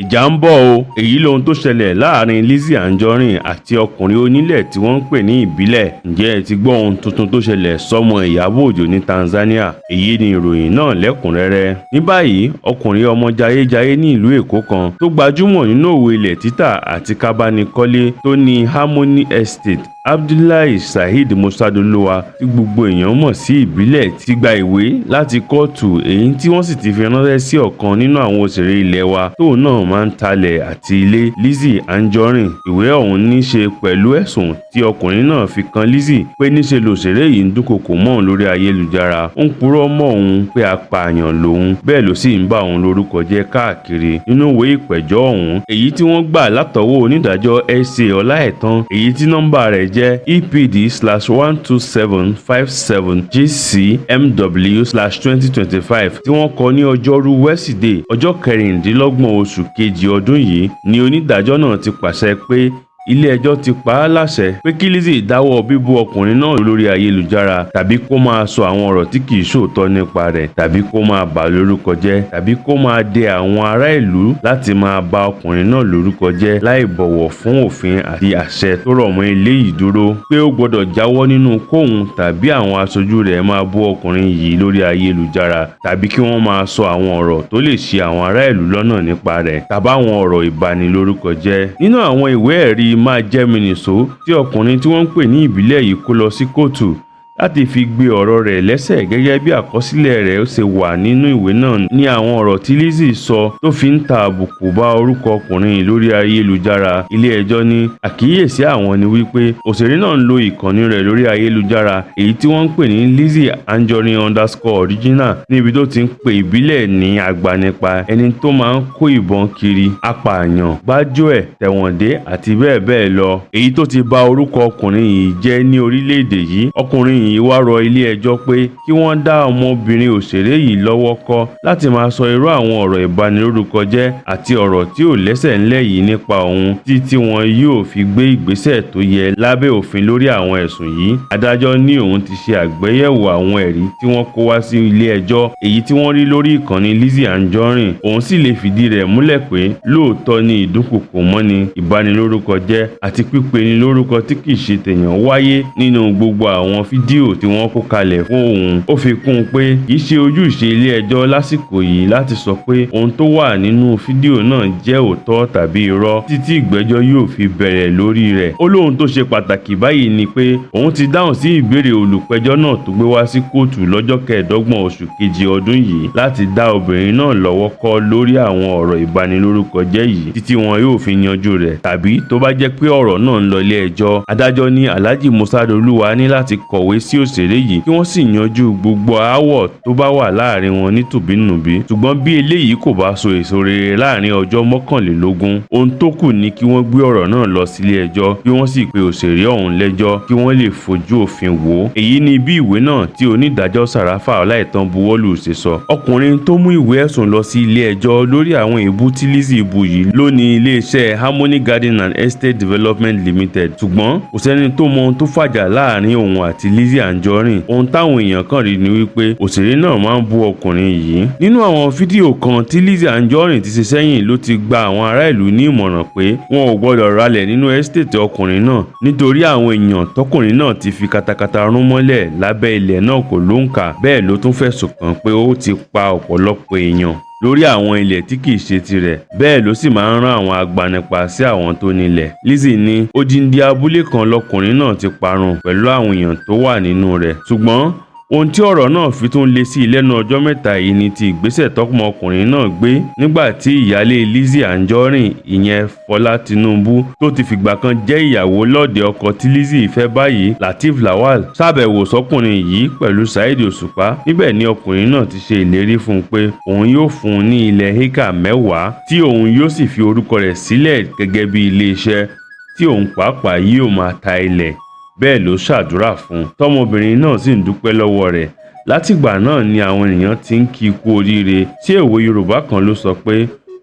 Ìjà ń bọ̀ ọ́. Èyí lohun tó ṣẹlẹ̀ láàrin Lizzy Anjorin àti ọkùnrin onílé tí wọ́n ń pè ní Ìbílẹ̀. Ǹjẹ́ ẹ ti gbọ́ ohun tuntun tó ṣẹlẹ̀ sọ́mọ Ìyábọ̀ Òjó ní Tanzania? Èyí ni ìròyìn náà lẹ́kùn-ún-rẹ́rẹ́. Ní báyìí, ọkùnrin ọmọ jayéjayé ní ìlú Èkó kan tó gbajúmọ̀ nínú òwò ilẹ̀ títà àti kábánikọ́lé tó ní Harmony Estate, Abdullahi Saheed Mosadoluwa, tí gbogbo èèyàn mọ̀ sí Ìbílẹ̀, ti gba ìwé láti kóòtù, èyí tí wọ́n sì ti fi ránṣẹ́ sí ọ̀kan nínú àwọn òṣèré ilé wa tóun náà máa ń talẹ̀ àti ilé, Lizzy Anjorin. Ìwé ọ̀hún ní í ṣe pẹ̀lú ẹ̀sùn tí ọkùnrin náà fi kan Lizzy pé níṣe lòṣèré yìí ń dúnkòokò mọ́ òun lórí ayélujára, ó ń purọ́ mọ́ òun pé apààyàn lòun, bẹ́ẹ̀ ló sì ń ba òun lórúkọ jẹ́ káàkiri. Nínú ìwé ìpẹ̀jọ́ ọ̀hún, èyí tí wọ́n gbà látọwọ́ onídàájọ́ S.A. Ọláẹ̀tàn, èyí tí nọ́mbà rẹ̀ jẹ́ EPD/12757 GCMW/2025, tí wọ́n kọ ní ọjọ́rú wẹ́sídẹ̀ẹ́, ọjọ́ 26 oṣù kejì ọdún yìí, ni onídàájọ́ náà ti pàṣẹ pé ilé-ẹjọ́ ti pa á láṣẹ pé kí Lizzy dáwọ́ bíbú ọkùnrin náà lórí ayélujára, tàbí kó máa sọ àwọn ọ̀rọ̀ tí kìí ṣòótọ́ nípa rẹ̀, tàbí kó máa bà á lórúkọ jẹ́, tàbí kó máa dẹ àwọn ará ìlú láti máa ba ọkùnrin náà lórúkọ jẹ́ láì bọ̀wọ̀ fún òfin àti àṣẹ tó rọ̀ mọ́ eléyìí dúró, pé ó gbọ́dọ̀ jáwọ́ nínú kóun tàbí àwọn aṣojú rẹ̀ máa bú ọkùnrin yìí lórí ayélujára, tàbí kí wọ́n máa sọ àwọn ọ̀rọ̀ tó lè ṣì àwọn ará ìlú lọ́nà nípa rẹ̀, tàbáwọn ọ̀rọ̀ ìbanilórúkọ jẹ́. Nínú àwọn ìwé ẹ̀rí máa jẹ́ mi nìṣó tí ọkùnrin tí wọ́n ń pè ní Ìbílẹ̀ yìí kó lọ sí kóòtù láti fi gbé ọ̀rọ̀ rẹ̀ lẹ́sẹ̀, gẹ́gẹ́ bí àkọsílẹ̀ rẹ̀ ṣe wà nínú ìwé náà, ní àwọn ọ̀rọ̀ tí Lizzy sọ tó fi ń ta àbùkù bá orúkọ ọkùnrin yìí lórí ayélujára. Ilé-ẹjọ́ ní àkíyèsí àwọn ni wípé òṣèré náà ń lo ìkànnì rẹ̀ lórí ayélujára, èyí tí wọ́n ń pè ní Lizzy Anjorin_original, níbi tó ti ń pe Ìbílẹ̀ ní agbanipa, ẹni tó máa ń kó ìbọn kiri, apààyàn, gbájúẹ̀, tẹ̀wọ̀ndé àti bẹ́ẹ̀ bẹ́ẹ̀ lọ, èyí tó ti ba orúkọ ọkùnrin yìí jẹ́ ní orílẹ̀-èdè yìí. Ọkùnrin yìí wá rọ ilé-ẹjọ́ pé kí wọ́n dá ọmọbìnrin òṣèré yìí lọ́wọ́ kọ́ láti máa sọ irú àwọn ọ̀rọ̀ ìbanilórúkọ jẹ́ àti ọ̀rọ̀ tí ò lẹ́sẹ̀ ńlẹ̀ yìí nípa òun, títí wọn yóò fi gbé ìgbésẹ̀ tó yẹ lábẹ́ òfin lórí àwọn ẹ̀sùn yìí. Adájọ́ ní òun ti ṣe àgbéyẹ̀wò àwọn ẹ̀rí tí wọ́n kó wá sí ilé-ẹjọ́, èyí tí wọ́n rí lórí ìkànnì Lizzy Anjorin, òun sì lè fìdí rẹ̀ múlẹ̀ pé lóòótọ́ ni ìdúnkòokò mọ́ni, ìbanilórúkọ jẹ́ àti pípeni lórúkọ tí kìí ṣe tèèyàn wáyé nínú gbogbo àwọn fídíò tí wọ́n kó kalẹ̀ fún òun. Ó fi kún un pé kìí ṣe ojúṣe ilé-ẹjọ́ lásìkò yìí láti sọ pé ohun tó wà nínú fídíò náà jẹ́ òótọ́ tàbí irọ́ títí ìgbẹ́jọ́ yóò fi bẹ̀rẹ̀ lórí rẹ̀. Ó lóhun tó ṣe pàtàkì báyìí ni pé òun ti dáhùn sí ìbéèrè olùpẹ̀jọ́ náà tó gbé wá sí kóòtù lọ́jọ́ 25 oṣù kejì ọdún yìí láti dá obìnrin náà lọ́wọ́ kọ́ lórí àwọn ọ̀rọ̀ ìbanilórúkọ jẹ́ yìí títí wọn yóò fi yanjú rẹ̀, tàbí tó bá jẹ́ pé ọ̀rọ̀ náà ń lọ ilé ẹjọ́. Adájọ́ ní Alhaji Mosadoluwa ní láti kọ̀wé sí òṣèré yìí kí wọ́n sì yanjú gbogbo aáwọ̀ tó bá wà láàrin wọn ní tùbínùbí. Ṣùgbọ́n bí eléyìí kò bá so èso rere láàrin ọjọ́ 21, ohun tó kù ni kí wọ́n gbé ọ̀rọ̀ náà lọ sílé ẹjọ́, kí wọ́n sì pe òṣèré ọ̀hún lẹ́jọ́ kí wọ́n lè fojú òfin wò ó. Èyí ni bí ìwé náà tí onídàájọ́ Sàràfà Ọláìtàn buwọ́lù ṣe sọ. Ọkùnrin tó mú ìwé ẹ̀sùn lọ sí ilé ẹjọ́ lórí àwọn èébú tí Lizzy bu yìí ló ní iléeṣẹ́ Harmony Garden and Estate Development Limited, ṣùgbọ́n kò sẹ́ni tó mọ ohun tó fàjà láàrin òun àti Lizzy Anjorin. Ohun táwọn èèyàn kàn rí ni wípé òṣèré náà máa ń bú ọkùnrin yìí. Nínú àwọn fídíò kan tí Lizzy Anjorin ti ṣe sẹ́yìn ló ti gba àwọn ará ìlú ní ìmọ̀ràn pé wọn ò gbọdọ̀ ralẹ̀ nínú estate ọkùnrin náà, nítorí àwọn èèyàn tọkùnrin náà ti fi katakata rún mọ́lẹ̀ lábẹ́ ilẹ̀ náà kò lóǹkà. Bẹ́ẹ̀ ló tún fẹ̀sùn kàn pé ó ti pa ọ̀pọ̀lọpọ̀ èèyàn lórí àwọn ilẹ̀ tí kìí ṣe tirẹ̀, bẹ́ẹ̀ ló sì máa ń rán àwọn agbanipa sí àwọn tó nílẹ̀. Lizzy ní odindi abúlé kan lọkùnrin náà ti parun pẹ̀lú àwọn èèyàn tó wà nínú rẹ̀. Ṣùgbọ́n ohun tí ọ̀rọ̀ náà fi tún le sí lẹ́nu ọjọ́ mẹ́ta yìí ni ti ìgbésẹ̀ tọmọkùnrin náà gbé nígbà tí ìyáálé Lizzy Anjorin, ìyẹn Fọlá Tinubu, tó ti fìgbà kan jẹ́ ìyàwó lọ́ọ̀dẹ̀ ọkọ tí Lizzy fẹ́ báyìí, Lateef Lawal, ṣàbẹ̀wò sọ́kùnrin yìí pẹ̀lú Saheed Òṣùpá. Níbẹ̀ ni ọkùnrin náà ti ṣe ìlérí fún un pé òun yóò fún un ní ilẹ̀ éékà 10 tí òun yóò sì fi orúkọ rẹ̀ sílẹ̀ gẹ́gẹ́ bí iléeṣẹ́ tí òun pàápàá yóò máa ta ilẹ̀. Bẹ́ẹ̀ ló ṣàdúrà fún un, tọmọbìnrin náà sì ń dúpẹ́ lọ́wọ́ rẹ̀. Látìgbà náà ni àwọn èèyàn ti ń kí i kú oríire. Tí òwe Yorùbá kan ló sọ pé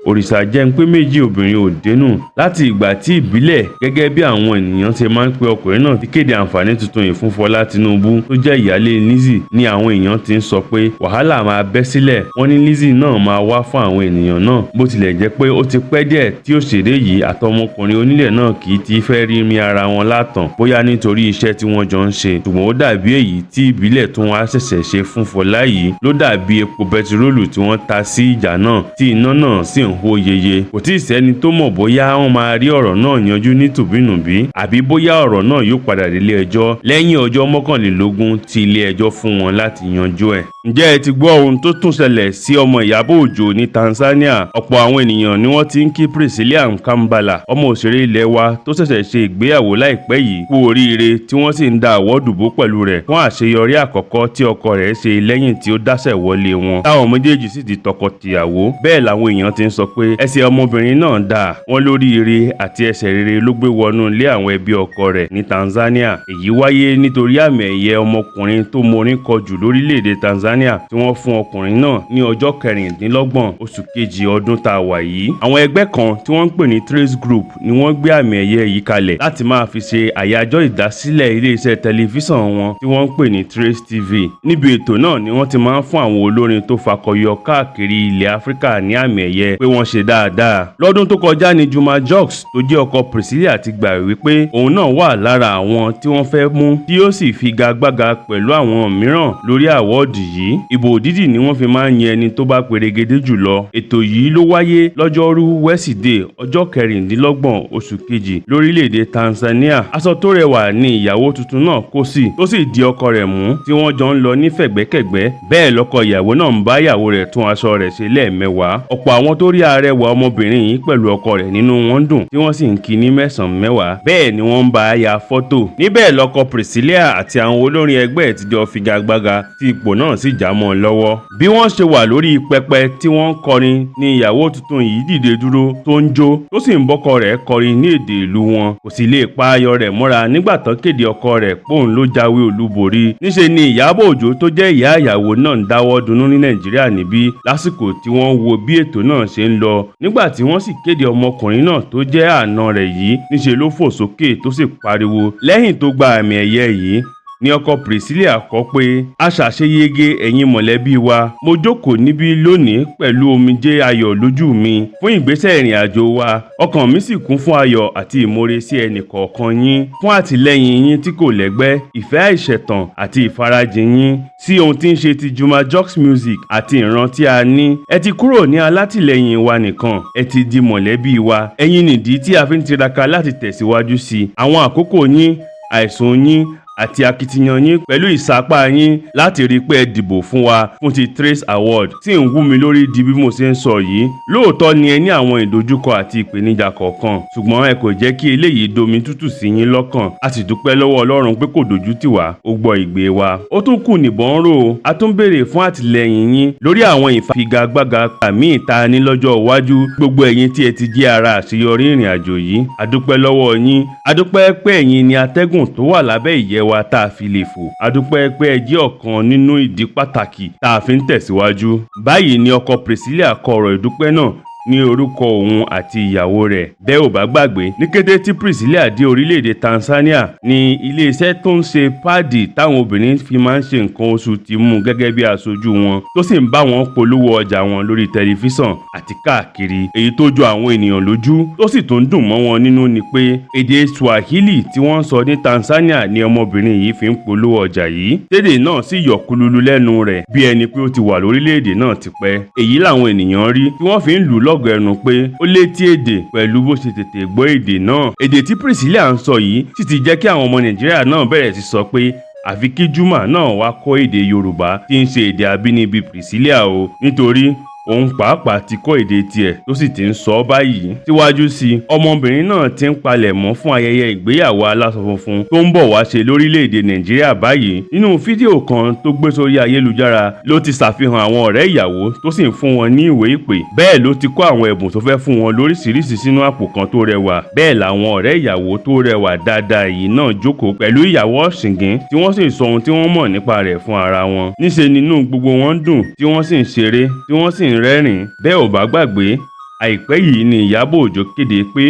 Òrìṣà jẹ́ ń pé méjì, obìnrin ò dénú. Láti ìgbà tí Ìbílẹ̀, gẹ́gẹ́ bí àwọn ènìyàn ṣe máa ń pe ọkùnrin náà, ti kéde àǹfààní tuntun yìí fún Fọlá Tinubu tó jẹ́ ìyáálé Lizzy ni àwọn èèyàn ti ń sọ pé wàhálà máa bẹ́ sílẹ̀. Wọ́n ní Lizzy náà máa wá fún àwọn ènìyàn náà, bó tilẹ̀ jẹ́ pé ó ti pẹ́ díẹ̀ tí òṣèré yìí àtọmọkùnrin onílẹ̀ náà kì í ti fẹ́ rí mi ara wọn látàn, bóyá nítorí iṣẹ́ tí wọ́n jọ ń ṣe. Ṣùgbọ́n ó dàbí èyí tí Ìbílẹ̀ tún wá ṣẹ̀ṣẹ̀ ṣe fún Fọlá yìí ló dàbí epo bẹtiróòlù tí wọ́n ta sí ìjà náà, tí iná náà sì ń hó yeye. Kò tí ì sẹ́ni tó mọ̀ bóyá wọ́n máa rí ọ̀rọ̀ náà yanjú ní tùbínùbí, àbí bóyá ọ̀rọ̀ náà yóò padà délé ẹjọ́ lẹ́yìn ọjọ́ 21 tí ilé ẹjọ́ fún wọn láti yanjú ẹ̀. Ǹjẹ́ ẹ ti gbọ́ ohun tó tún ṣẹlẹ̀ sí ọmọ Ìyábọ̀ Òjó ní Tanzania? Ọ̀pọ̀ àwọn ènìyàn ni wọ́n ti ń kí Priscilla Mkambala, ọmọ òṣèré ilẹ̀ wa tó ṣẹ̀ṣẹ̀ ṣe ìgbéyàwó láìpẹ́ yìí, kú oríire, tí wọ́n sì ń da àwọ́dùbò pẹ̀lú rẹ̀ fún àṣeyọrí àkọ́kọ́ tí ọkọ rẹ̀ ṣe lẹ́yìn tí ó dáṣẹ̀ wọlé wọn, táwọn méjèèjì sì di tọkọ-tìyàwó. Bẹ́ẹ̀ làwọn èèyàn ti ń sọ pé ẹsẹ̀ ọmọbìnrin náà dà wọ́n lóríire àti ẹsẹ̀ rere ló gbé wọnú ilé àwọn ẹbí ọkọ rẹ̀ ní Tanzania. Èyí wáyé nítorí àmì ẹ̀yẹ ọmọkùnrin tó morin kọ jù lórílẹ̀‐èdè Tanzania tí wọ́n fún ọkùnrin náà ní ọjọ́ 26 oṣù kejì ọdún tá a wà yìí. Àwọn ẹgbẹ́ kan tí wọ́n ń pè ní Trace Group ni wọ́n gbé àmì ẹ̀yẹ yìí kalẹ̀ láti máa fi ṣe àyájọ́ ìdásílẹ̀ iléeṣẹ́ tẹlifíṣàn wọn tí wọ́n ń pè ní Trace TV. Níbi ètò náà ni wọ́n ti máa ń fún àwọn olórin tó fakọyọ káàkiri ilẹ̀ Áfíríkà ní àmì ẹ̀yẹ pé wọ́n ṣe dáadáa. Lọ́dún tó kọjá ni Juma Jux tó jẹ́ ọkọ Priscilla ti gbà wípé òun náà wà lára àwọn tí wọ́n fẹ́ mú, tí ó sì figagbága pẹ̀lú àwọn mìíràn lórí award yìí. Ìbò dídì ni wọ́n fi máa ń yan ẹni tó bá perégedé jùlọ. Ètò yìí ló wáyé lọ́jọ́rú wẹ́sídẹ̀ẹ́, ọjọ́ 26 oṣù kejì, lórílẹ̀‐èdè Tanzania. Aṣọ tó rẹwà ni ìyàwó tuntun náà kó sí, tó sì di ọkọ rẹ̀ mú, tí wọ́n jọ ń lọ ní fẹ̀gbẹ́kẹ̀gbẹ́. Bẹ́ẹ̀ lọ́kọ ìyàwó náà ń bá ìyàwó rẹ̀ tún aṣọ rẹ̀ ṣe lẹ́ẹ̀mẹ́wàá. Ọ̀pọ̀ àwọn tó rí arẹwà ọmọbìnrin yìí pẹ̀lú ọkọ rẹ̀ nínú wọn dùn, tí wọ́n sì ń kí ní mẹ́sàn-án mẹ́wàá. Bẹ́ẹ̀ ni wọ́n ń bá a ya fọ́tò. Níbẹ̀ lọ́kọ Priscilla àti àwọn olórin ẹgbẹ́ ẹ̀ ti jọ figagbága, tí ipò náà sì já mọ́ ọ lọ́wọ́. Bí wọ́n ṣe wà lórí pẹpẹ tí wọ́n ń kọrin ni ìyàwó tuntun yìí dìde dúró tó ń jó, tó sì ń bọ́kọ rẹ̀ kọrin ní èdè ìlú wọn. Kò sì lè pa ayọ̀ rẹ̀ mọ́ra nígbà tán kéde ọkọ rẹ̀ póun ló jáwé olúborí. Níṣe ni Ìyábọ̀ Òjó tó jẹ́ ìyá ìyàwó náà ń dáwọ́ dunnú ní Nàìjíríà níbí lásìkò tí wọ́n ń wo bí ètò náà ṣe ń lọ. Nígbà tí wọ́n sì kéde ọmọkùnrin náà tó jẹ́ àna rẹ̀ yìí, níṣe ló fò sókè tó sì pariwo lẹ́yìn tó gba àmì ẹ̀yẹ yìí. Ní ọkọ Priscilla kọ pé, "A ṣàṣeyege, ẹ̀yin mọ̀lẹ́bí wa. Mo jókòó níbí lónìí pẹ̀lú omijé ayọ̀ lójú mi fún ìgbésẹ̀ ìrìn àjò wa. Ọkàn mi sì kún fún ayọ̀ àti ìmoore sí ẹnì kọ̀ọ̀kan yín fún àtìlẹ́yìn yín tí kò lẹ́gbẹ́, ìfẹ́ àìṣẹ̀tàn àti ìfarajìn yín sí ohun tí ń ṣe ti Juma Jux Music àti ìran tí a ní. Ẹ ti kúrò ní alátìlẹ́yìn wa nìkan, ẹ ti di mọ̀lẹ́bí wa. Ẹ̀yin nìdí tí a fi ń tiraka láti tẹ̀síwájú sí i. Àwọn àkókò yín, àìsùn yín àti akitiyan yín pẹ̀lú ìsapá yín láti rí i pé ẹ dìbò fún wa fún ti Trace Award tí ń wú mi lórí di bí mo ṣe ń sọ yìí. Lóòótọ́ ni ẹ ní àwọn ìdojúkọ àti ìpèníjà kọ̀ọ̀kan, ṣùgbọ́n ẹ kò jẹ́ kí eléyìí domi tútù sí yín lọ́kàn. A sì dúpẹ́ lọ́wọ́ Ọlọ́run pé kò dojú tì wá, ó gbọ́ ìgbé wa. Ó tún kù nìbọn ń rò ó. A tún béèrè fún àtìlẹ́yìn yín lórí àwọn ìfigagbága míì tá a ní lọ́jọ́ iwájú. Gbogbo ẹ̀yin tí ẹ ti jẹ́ ara àṣeyọrí ìrìn àjò yìí, a dúpẹ́ lọ́wọ́ yín. A dúpẹ́ pé ẹ̀yin ni atẹ́gùn tó wà lábẹ́ ìyẹ́ wa tá a fi lè fò. A dúpẹ́ pé ẹ jẹ́ ọ̀kan nínú ìdí pàtàkì tá a fi ń tẹ̀síwájú." Báyìí ni ọkọ Priscilla kọ ọ̀rọ̀ ìdúpẹ́ náà ní orúkọ òun àti ìyàwó rẹ̀. Bẹ́ẹ̀ ò bá gbàgbé, ní kété tí Priscilla dé orílẹ̀-èdè Tanzania ní iléeṣẹ́ tó ń ṣe pad táwọn obìnrin fi máa ń ṣe nǹkan oṣù ti mú gẹ́gẹ́ bí aṣojú wọn, tó sì ń bá wọn polówó ọjà wọn lórí tẹlifíṣàn àti káàkiri. Èyí tó jọ àwọn ènìyàn lójú tó sì tún dùn mọ́ wọn nínú ni pé èdè Swahili tí wọ́n ń sọ ní Tanzania ni ọmọbìnrin yìí fi ń polówó ọjà yìí, tédè náà sì yọ kululu lẹ́nu rẹ̀ bí ẹni pé ó ti wà lórílẹ̀-èdè náà tipẹ́. Èyí làwọn ènìyàn rí tí wọ́n fi ń lù ú lọ́gọ̀ ẹnu pé ó létí èdè pẹ̀lú bó ṣe tètè gbọ́ èdè náà. Èdè tí Priscilla ń sọ yìí sì ti jẹ́ kí àwọn ọmọ Nàìjíríà náà bẹ̀rẹ̀ sí sọ pé àfi kí Juma náà wá kọ́ èdè Yorùbá tí ń ṣe èdè abínibí Priscilla o, nítorí òun pàápàá ti kọ́ èdè tiẹ̀ tó sì ti ń sọ ọ́ báyìí. Síwájú sí i, ọmọbìnrin náà ti ń palẹ̀mọ́ fún ayẹyẹ ìgbéyàwó aláṣọ funfun tó ń bọ̀ wá ṣe lórílẹ̀‐èdè Nàìjíríà báyìí. Nínú fídíò kan tó gbé sórí ayélujára ló ti ṣàfihàn àwọn ọ̀rẹ́ ìyàwó tó sì ń fún wọn ní ìwé ìpè. Bẹ́ẹ̀ ló ti kó àwọn ẹ̀bùn tó fẹ́ fún wọn lóríṣiríṣi sínú àpò kan tó rẹwà. Bẹ́ẹ̀ làwọn ọ̀rẹ́ ìyàwó tó rẹwà dáadáa yìí náà jókòó pẹ̀lú ìyàwó ọ̀ṣìngín, tí wọ́n sì sọ ohun tí wọ́n mọ̀ nípa rẹ̀ fún ara wọn. Níṣe nínú gbogbo wọn dùn, tí wọ́n sì ń ṣeré, tí wọ́n sì ń rẹ́rìn. Bẹ́ẹ̀ ò bá gbàgbé. Àìpẹ́ yìí ni Ìyábọ̀ Òjó kéde pé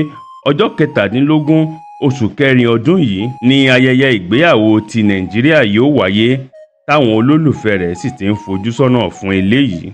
ọjọ́ 17 oṣù kẹrin ọdún yìí ni ayẹyẹ ìgbéyàwó ti Nàìjíríà yóò wáyé, táwọn olólùfẹ́ rẹ̀ sì ti ń fojú sọ́nà fún eléyìí.